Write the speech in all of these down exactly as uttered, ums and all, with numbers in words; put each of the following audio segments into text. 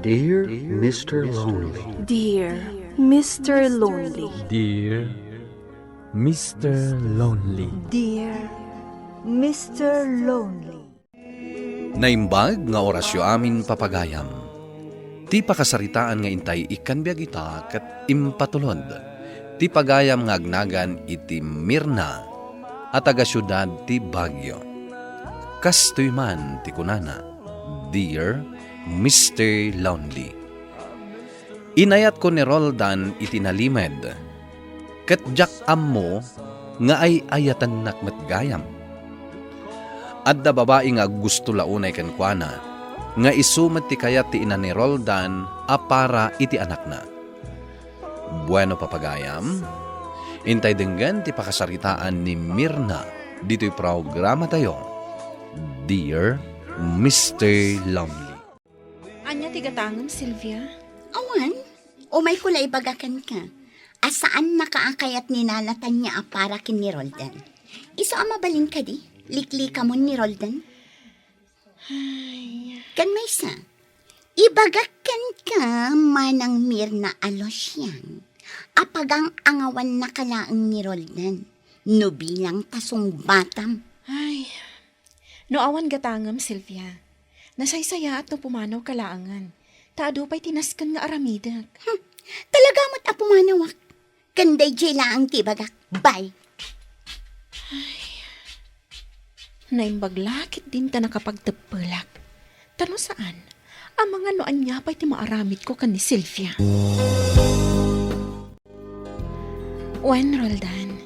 Dear Mister Lonely. Dear Mister Lonely. Dear Mister Lonely. Dear Mister Lonely. Naimbag nga orasyo amin, papagayam. Ti pakasaritaan nga intay ikkan biag ita ket impatulod ti pagayam nga agnagan iti Mirna a taga-siudad ti Baguio. Kastoy man ti kunana, "Dear Mister Lonely." Inayatko ni Roldan iti nalimed, ket diak ammo nga ay-ayatennak met gayam. Adda babai nga aggusto la unay kenkuana, nga isu met ti kayat ti ina ni Roldan a para iti anakna. Bueno, papagayam, intay denggen ti pakasaritaan ni Mirna ditoy programatayo, Dear Mister Lonely. Ania ti gatangem, Sylvia? Awan, umayko la ibaga kenka a saannaka a kayat ni Nana Tania a para ken ni Roldan. Isu a mabalin kadi, liklikamon ni Roldan? Ay. Ken maysa, ibagak kenka, Manang Mirna a Lucian, a pagang-angawannaka laeng ni Roldan, no bilang ta sungbatam. Ay, no awan gatangem, Sylvia, nasaysayaat no pumanawka laengen, ta adu pay ti nasken nga aramidek. Hmm, talaga met a pumanawak. Ken daydiay laeng ti ibagak. Bye. Ay, naimbag la ketdin ta nakapagteppelak. Ta no saan, amangan no ania pay ti maaramidko ken ni Sylvia. Wen, Roldan,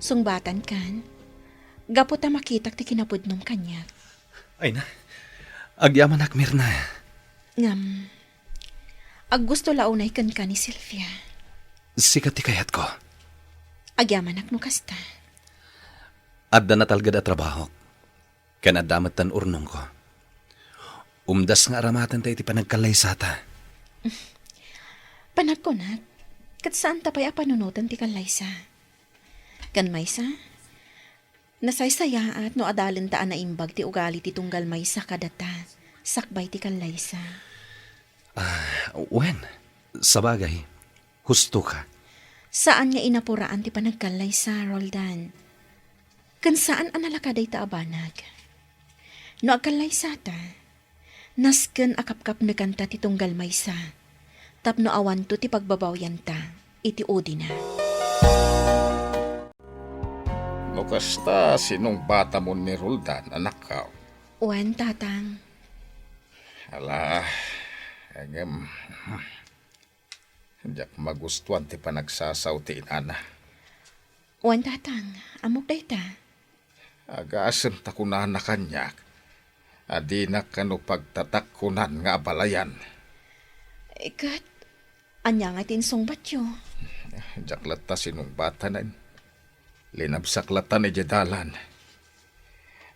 sungbatankan, gapu ta makitak ti kinapudnom kaniak. Ay na, agyamanak, Mirna. Ngem, aggusto la unay kenka ni Sylvia. Sika ti kayatko. Agyamanak no kasta. Adda natalged a trabahok, ken adda metten urnongko. Umdas nga aramatenta iti panagkallaysata. Panagkunak, ket saanta pay a panunoten ti kallaysa. Ken maysa, nasaysayaat no adalenta a naimbag ti ugali ti tunggal maysa kadata, sakbay ti kallaysa. Ah, wen, sabagay, husto ka. Saan nga inapuraan ti panagkallaysa, Roldan. Ken saan a nalaka dayta a banag. No agkallaysata, nasken a kapkapnekanta ti tunggal maysa, tapno awanto ti pagbabawyanta iti udina. No kasta, sinungbatamon ni Roldan, anakko? Wen, tatang. Ala, ngem, diak magustuan ti panagsasao ti inana. Wen, tatang, ammok dayta. Agasem ta kunana kaniak a dinak kano pagtatakkonan nga abalayan. Eh, ket, ania nga ti insungbatyo? Diak latta sinungbatanen. Linabsak latta idiay dalan.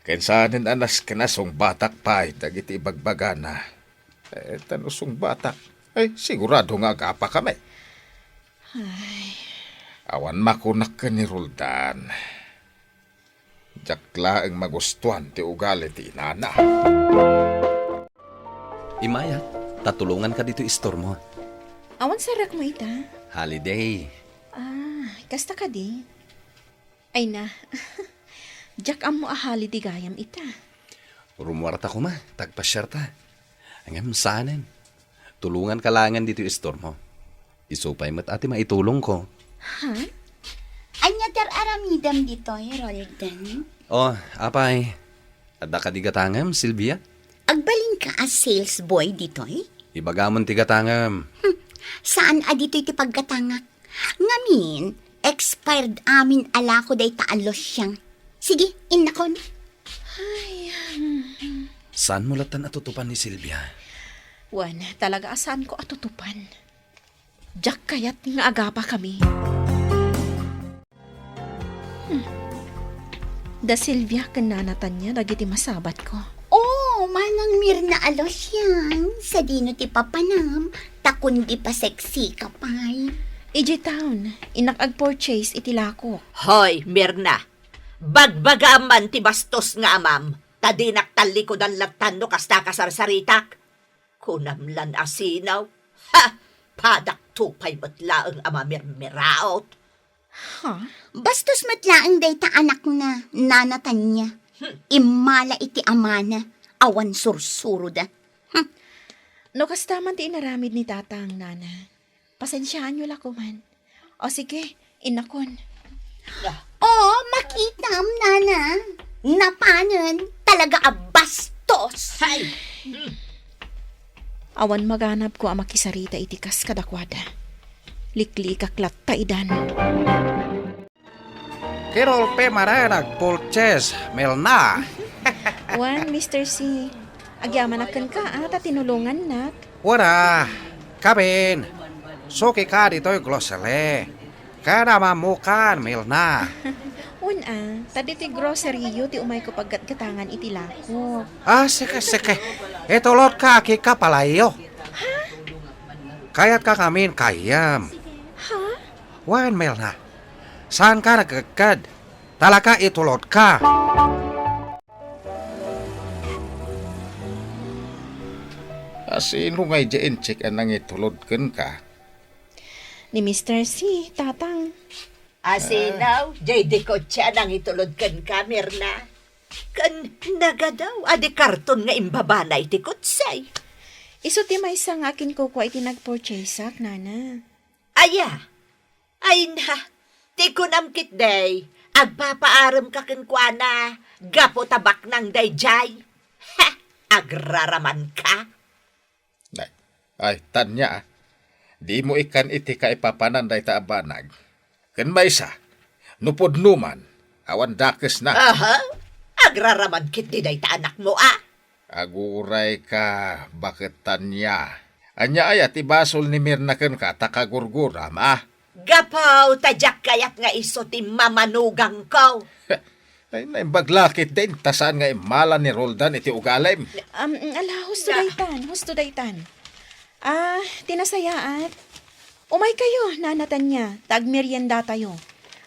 Ken saanen a nasken a sungbatak pay dagiti ibagbagana. Eh, ta no sungbatak, ay, sigurado nga agapakami. Ay. Awan makunak ken ni Roldan. Diak laeng magustuan ti ugali ti inana. Imayat, ta tulonganka ditoy istormo. Awan sarakmo ita? Holiday. Ah, kasta kadi? Ay na, diak ammo a holiday gayam ita. Rummuarta koma, ta agpasiarta. Ngem saanen. Tulonganka laengen ditoy istormo. Isu pay met a ti maitulongko. Ha? Ania ti ar-aramidem ditoy, Roldan? Oh, apay. Adda kadi gatangem, Sylvia? Agbalinka a sales boy ditoy? Ibagamon ti gatangem. Hmm, saan a ditoy ti paggatangak. Ngamin, expired amin a lako dayta a losyang. Sige, innakon. Ay, hmm. Saanmo lattan a tutupan ni Sylvia? Wen, talaga a saanko a tutupan. Diak kayat nga agapakami. Hmm. Da Sylvia ken Nana Tania dagiti masabatko. Oh, Manang Mirna a Lucian, sadino ti papanam, ta kundi paseksika pay. Idiay town, innak agpurchase iti lakok. Hoy, Mirna, bagbagaam man ti bastos nga amam, ta dinak tallikudan lattan no kasta kasarsaritak. Kunam lan asinaw. Ha! Padakto pay met laeng a mamirmiraot. Ha? Bastos met laeng dayta anakna, Nana Tania. Hmm. Immala iti amana, awan sursuroda. Hmm. No kasta man ti inaramid ni Tatang, Nana, pasensiaanyo la koman. O sige, innakon. Ah. O, makitam, Nana. Napanen, talaga a bastos. Hay! Awan maganabko a makisarita iti kas kadakuada. Liklikak latta idan. Kirulpi manen agpurchase, Mirna. Wen, Mister C, agyamanak kenka a ta tinulongannak. Wen a, kamin, sukika ditoy grocery. Ken ammokan, Mirna. Wen a, ta ditoy grocery-yo ti umayko paggatgatangan iti lakok. Ah, sige, sige. Itulodka ket ka palayo. Ha? Kayatka ngamin kayem. Ha? Wen, Mirna. Saanka nagkekked. Talaga itulodka. Asino ngay diay inchik a nangitulod kenka? Ni Mister C, Tatang. Asino diay di kotse a nangitulod kenka, Mirna? Ken nagadaw a di karton nga imbabana iti kotse. Isu ti maysa nga akinkukua iti nagpurchaseak, Nana. Aya, ay na, ti kunam ketdi, agpapaaremka kenkuana, gapu ta baknang daydiay. Ha! Agraramanka. Ay, ay, Tania, ah. Dimo ikkan iti kaipapanan dayta a banag. Ken maysa, no pudno man, awan dakesna. Aha, agraraman ketdi dayta anakmo, a. Agurayka, baket Tania. Ania aya ti basol ni Mirna kenka ta kagurguram, a? Gapu ta diak kayat nga isu ti mamanugangko. Ay, naimbag la ketdin, ta saan nga immala ni Roldan iti ugalim. Um, ala, husto daytan, husto daytan. Ah, ti nasayaat. Umaykayo, Nana Tania, ta agmeriendatayo.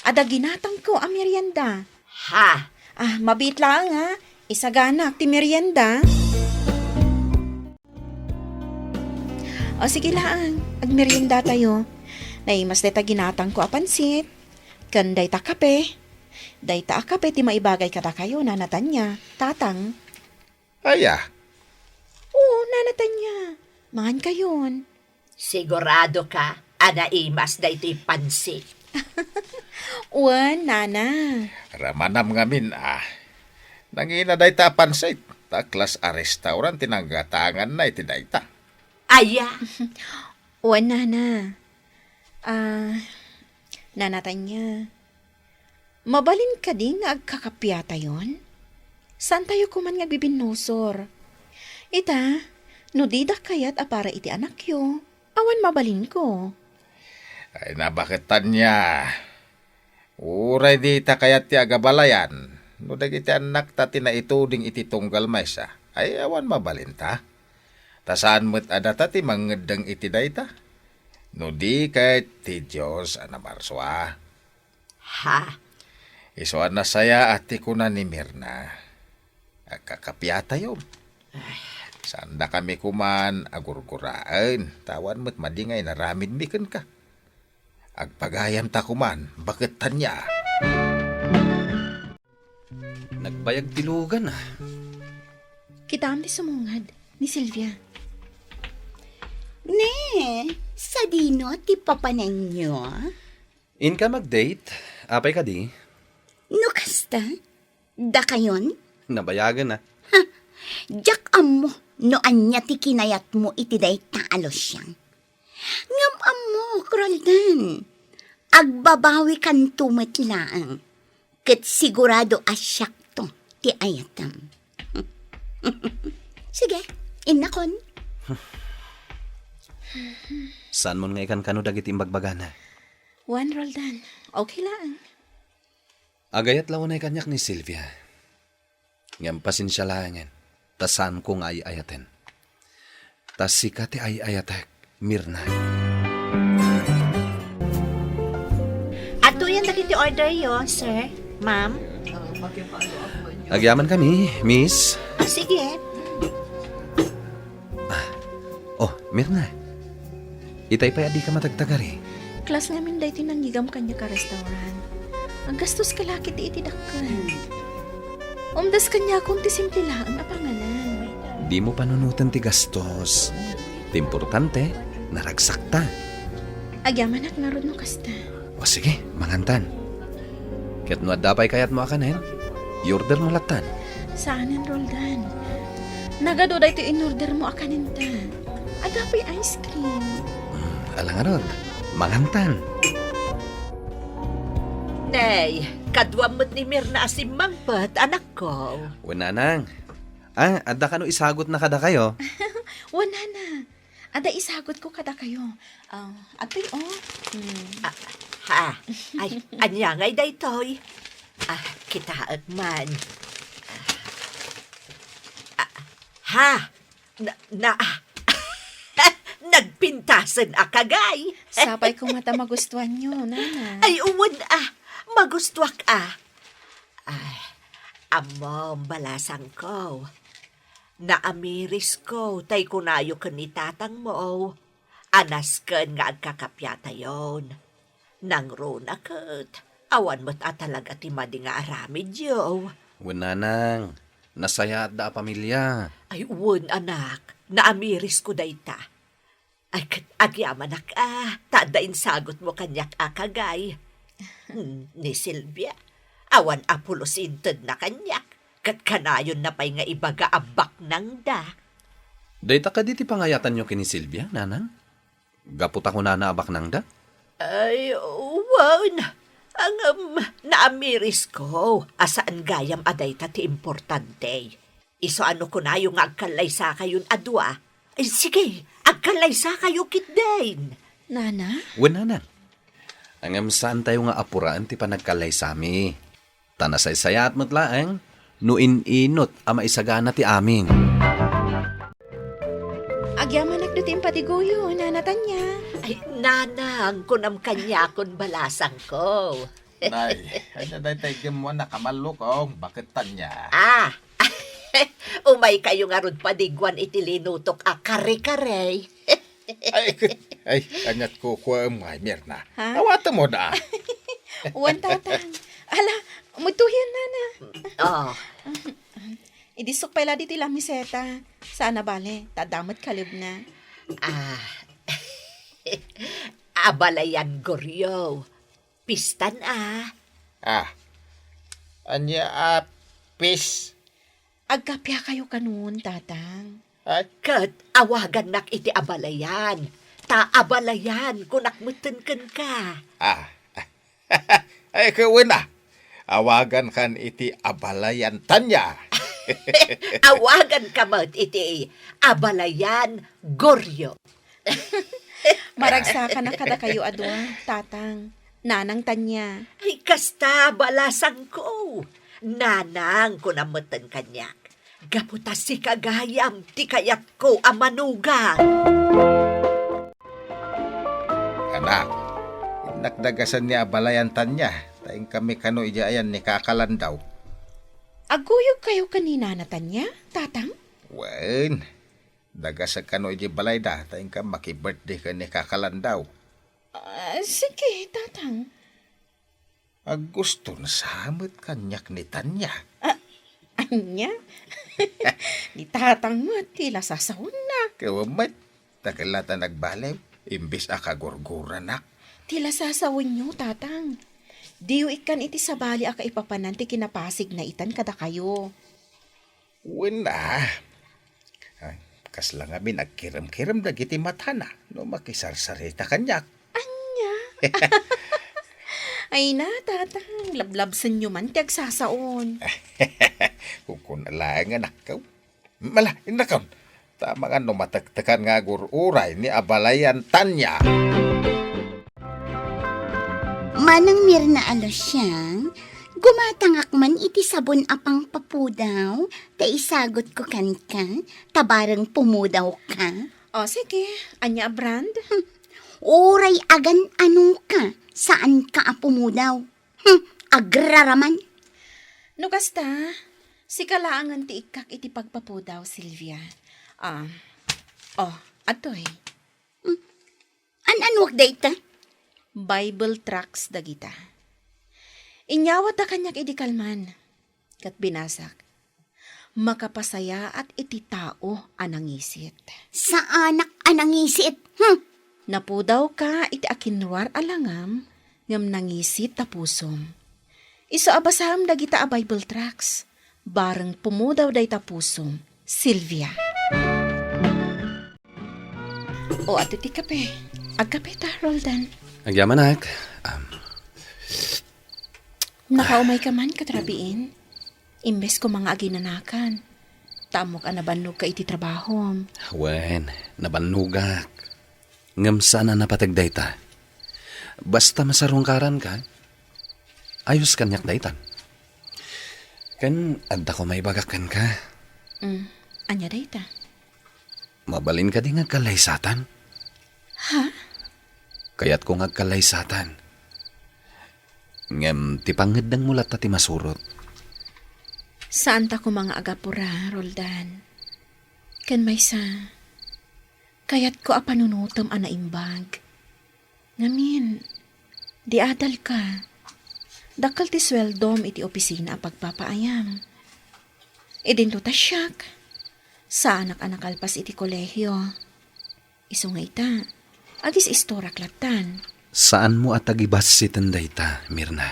Adda ginatangko a merienda. Ha? Ah, mabiit laeng, ha? Isaganak ti merienda. O, sige laeng, agmeriendatayo. Naimas dayta ginatangko a pansit, ken dayta kape. Dayta a kape ti maibagay kadakayo, Nana Tania, Tatang. Aya? Oo, Nana Tania. Mangankayon. Siguradoka a naimas daytoy pansit? Wen, Nana. Ramanam ngamin, a. Nangina dayta a pansit. Ta klas a restaurant ti nanggatanganna iti dayta. Aya? Wen, Nana. Ah, Nana Tania. Mabalin kadi nga agkakapiatayon? Saantayo koman nga agbibinnusor. Ita, no dida kayat a para iti anakyo, awan mabalinko. Ay, nabaket Tania. Uray dita kayat ti agabalayan, no dagiti annakta ti naituding iti tunggal maysa, ay awan mabalinta. Ta saan met a data ti mangeddeng iti dayta. No di ket ti Dios a namarsua. Ha? Isu a nasayaat ti kuna ni Mirna. Agkakapiatayo. Saandakami koman agurguraen, ta awan met madi nga inaramidmi kenka. Agpagayamta koman, baket Tania. Nagbayag ti lugan, a. Kitaem ti sumungad, ni Silvia. Ne, sadino ti papananyo? Inka mag-date? Apay kadi? No kasta, dakayon? Nabayagen, a. Ha, diak ammo no ania ti kinayatmo iti dayta a lusiang. Ngem ammok, Roldan, agbabawikanto met laeng, ket sigurado a siakto ti ayatem. Sige, innakon. Saanmon nga ikankano dagiti imbagbagana? Wen, Roldan, okay laeng. Agayat la unay kaniak ni Silvia. Ngem pasensia laengen, ta saanko nga ay-ayaten. Ta sika ti ay-ayatek, Mirna. Adtoyen dagiti orderyo, sir, ma'am. Agyamankami, miss. Ah, sige. Ah, Oh, Mirna. Itay pay a dika matagtagari. Class ngamin daytoy nangyegam kaniak a restaurant. Aggastoska la ketdi iti dakkel. Umdas kaniakon ti simple laeng a panganan. Dimo panunoten ti gastos. Ti importante, naragsakta. Agyamanak ngarud no kasta. O sige, mangantan. Ket no adda pay kayatmo a kanen, i-ordermo lattan. Saanen, Roldan. Nagadu daytoy in-ordermo a kanenta. Adda pay ice cream. Hmm, ala ngarud, mangantan. Nay, kaduam met ni Mirna a simmangpet, anakko. Wen, nanang. Ah, adda kano isagutna kadakayo? Wen, nana. Adda isagutko kadakayo. Ah, adtoy, oh. Hmm. Ah, ha? Ay, ania ngay daytoy? Ah, kitaek man. Ah, ha? Na, na, nagpintasen a kagay. Sapay koma ta magustuanyo, nana. Ay, wen, ah, magustuak, ah. Ay, ammom, balasangko. Naamirisko tay kunayo ken ni tatangmo a nasken nga agkakapiatayon. Nangruna ket, awan met a talaga ti madi nga aramidyo. Wen, nanang, nasayaatda a pamilia. Ay, wen, anak, naamirisko dayta. Ay, ket agyamanak a, ta adda insagutmo kaniak a kagay. Hmm, ni Silvia, awan a pulos intedna kaniak, ket kanayonna pay nga ibaga a baknangda. Dayta kadi ti pangayatanyo ken ni Silvia, nanang? Gapu ta kunana a baknangda? Ay, wen. Ngem, naamirisko a saan gayam a dayta ti importante. Isu a no kunayo nga agkallaysakayon a dua, ay, sige, agkallaysakayo ketdin. Nana? Wen, nanang. Ngem saantayo nga apuraen ti panagkallaysami. Ta nasaysayaat met laeng no in-inut a maisagana ti amin. Agyamanak dita impadiguyo, Nana Tanya. Ay, nanang, kunam kaniakon, balasangko. Nay, ania dayta iggemmo a nakamallo, kong baket Tanya? Ah, umaykayo ngarud padiguan iti linutok a kare-kare. Ay, ket, ay, aniat kukuam nga, Mirna. Ha? Awatem mo da. Wen, tatang. Ala, magtuyen, nana. Oh. Idisok pay la diti lamiseta. Saan a bale, ta adda met kalebna. Ah. Abalayan, Goryo. Pistan a. Ah. Ania a pis? Agkapiakayo kanon, tatang. Ay. Ket awagannak iti abalayan. Ta abalayan, kunak metten kenka. Ah. Ay, ket wen a. Awagankan iti abalayan Tanya. Awaganka met iti abalayan Goryo. Maragsakanak kadakayo a dua, tatang, nanang Tanya. Ay, kasta, balasangko. Nanang, kunam metten kaniak. Gapu ta sika gayam ti kayatko a manugang. Anak, innak dagasen ni abalayan Tanya, ta inkami kano idiay ayan ni Kaka Landau. Aguyogkayo ken ni Nana Tanya, tatang? Wen, dagasek kano idiay balayda, ta inka maki-birthday ken ni Kaka Landau. Ah, sige, tatang. Aggusto na sa met kaniak ni Tanya. Ah, ania? Ni tatang met ti la sasawenna. Ket wen met, ta ket la ta nagbaliw, imbes a kagurguranak. Ti la sasawenyo, tatang. Diyo ikkan iti sabali a kaipapanan ti kinapasigna itan kadakayo. Wen a. Ay, kasla ngamin agkirem-kirem dagiti matana no makisarsarita kaniak. Ania? Ay na, tatang, lablabsenyo man ti agsasaon. Kukuna laeng, anakko. Mala, innakon. Tama nga no matektekan nga agur-uray ni abalayan Tanya. Manang Mirna a Luciang, gumatangak man iti sabon a pangpapudaw, ta isagutko kenka, ta bareng pumudawka. O, sige. Ania a brand? Hmm. Uray agan-anoka, saanka a pumudaw. Hmm, agraraman. No kasta, sika laengen ti ikkak iti pagpapudaw, Silvia. Ah, oh, Adtoy. Hmm. An-anuak dayta? Bible tracts dagita. Inyawatda kaniak idi kalman, ket binasak, "Makapasayaat iti tao a nangisit." Saanak a nangisit. Hmm. Napudawka iti akinruar a langam, ngem nangisit ta pusom. Isu a basaem dagita a Bible tracts, bareng pumudaw dayta pusom, Sylvia. O, adto ti kape. Agkape ta, Roldan. Agyamanak. Um, Nakaumayka man, ket rabiin. Imbes koma nga aginanakan, ta ammok a nabannogka iti trabahom. Wen, nabannogak. Ngem saan a napateg dayta. Basta masarungkaranka, ayos kaniak daytan. Ken adda koma ibagak kenka. Mm, ania dayta? Mabalin kadi nga agkallaysatan? Ha? Kayatko nga agkallaysatan. Ngem ti pangngeddengmo latta ti masurot. Saanta koma nga agapura, Roldan. Ken maysa, kayatko a panunotem a naimbag. Ngamin, di adalka. Dakkel ti sueldom iti opisina a pagpapaayam. Idinto ta siak, saanak a nakalpas iti kolehio. Isu nga ita, agis-istorak lattan. Saanmo a tagibassiten dayta, Mirna.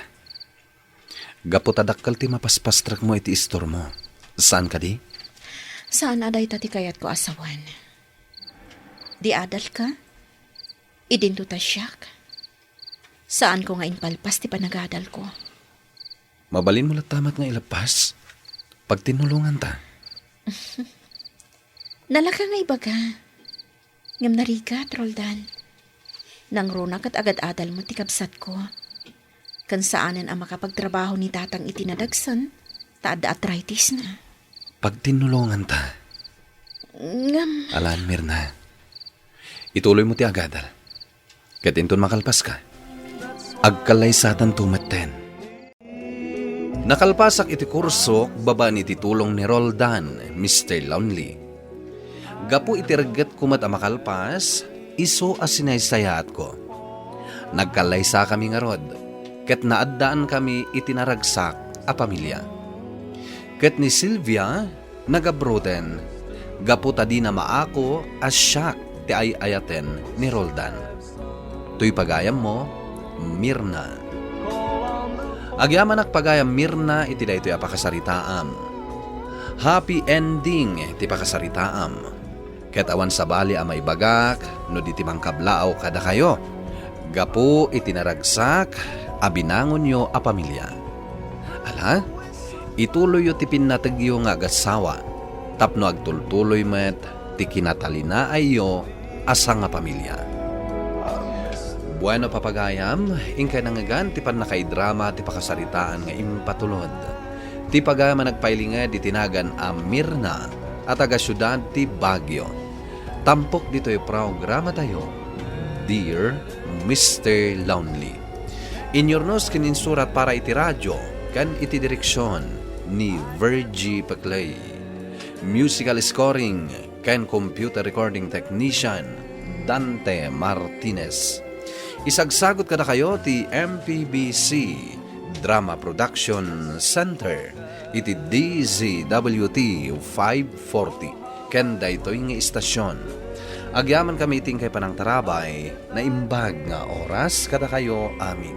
Gapu ta dakkel ti mapaspastrekmo iti istormo. Saan kadi? Saan a dayta ti kayatko a sawen. Di adalka? Idinto ta siak? Saanko nga impalpas ti panagadalko. Mabalinmo latta met nga ileppas? Pagtinnulonganta. Nalaka nga ibaga. Ngem narigat, Roldan. Nangruna ket agad-adal met ti kabsatko. Ken saanen a makapagtrabaho ni tatang iti nadagsen, ta adda arthritis na. Pagtinnulonganta. Ngem Alan, Mirna. Ituloymo ti agadal. Ket inton makalpaska, agkallaysatanto metten. Nakalpasak iti kursok babaen iti tulong ni Roldan, Mister Lonely. Gapu iti reggetko met a makalpas, isu a sinaysayaatko. Nagkallaysakami ngarud, ket naaddaankami iti naragsak a pamilia. Ket ni Sylvia, nagabroden, gapu ta dina maako a siak ti ay-ayaten ni Roldan. Toy pagayammo, Mirna. Agyamanak pagayam Mirna iti daytoy a pakasaritaam. Happy ending ti pakasaritaam. Ket awan sabali a maibagak no di ti mangkablaaw kadakayo gapu iti naragsak a binangonyo a pamilia. Ala, ituloyyo ti pinnategyo nga agassawa tapno agtultuloy met ti kinatalinaayyo a sangapamilia. Bueno, papagayam, inkay nangngegan ti pannakaidrama ti pakasaritaan nga impatulod. Ti pagayam a nagpailinged iti nagan a Mirna a taga siudad ti Baguio. Tampok ditoy programatayo, Dear Mister Lonely. Inyurnos ken insurat para iti radio ken iti direksion ni Virgie Peclay. Musical scoring ken computer recording technician, Dante Martinez. Isagsagut kadakayo ti M P B C Drama Production Center iti D Z W T five forty ken daytoy nga istasyon. Agyamankami iti inkay panangtarabay, naimbag nga oras kadakayo amin.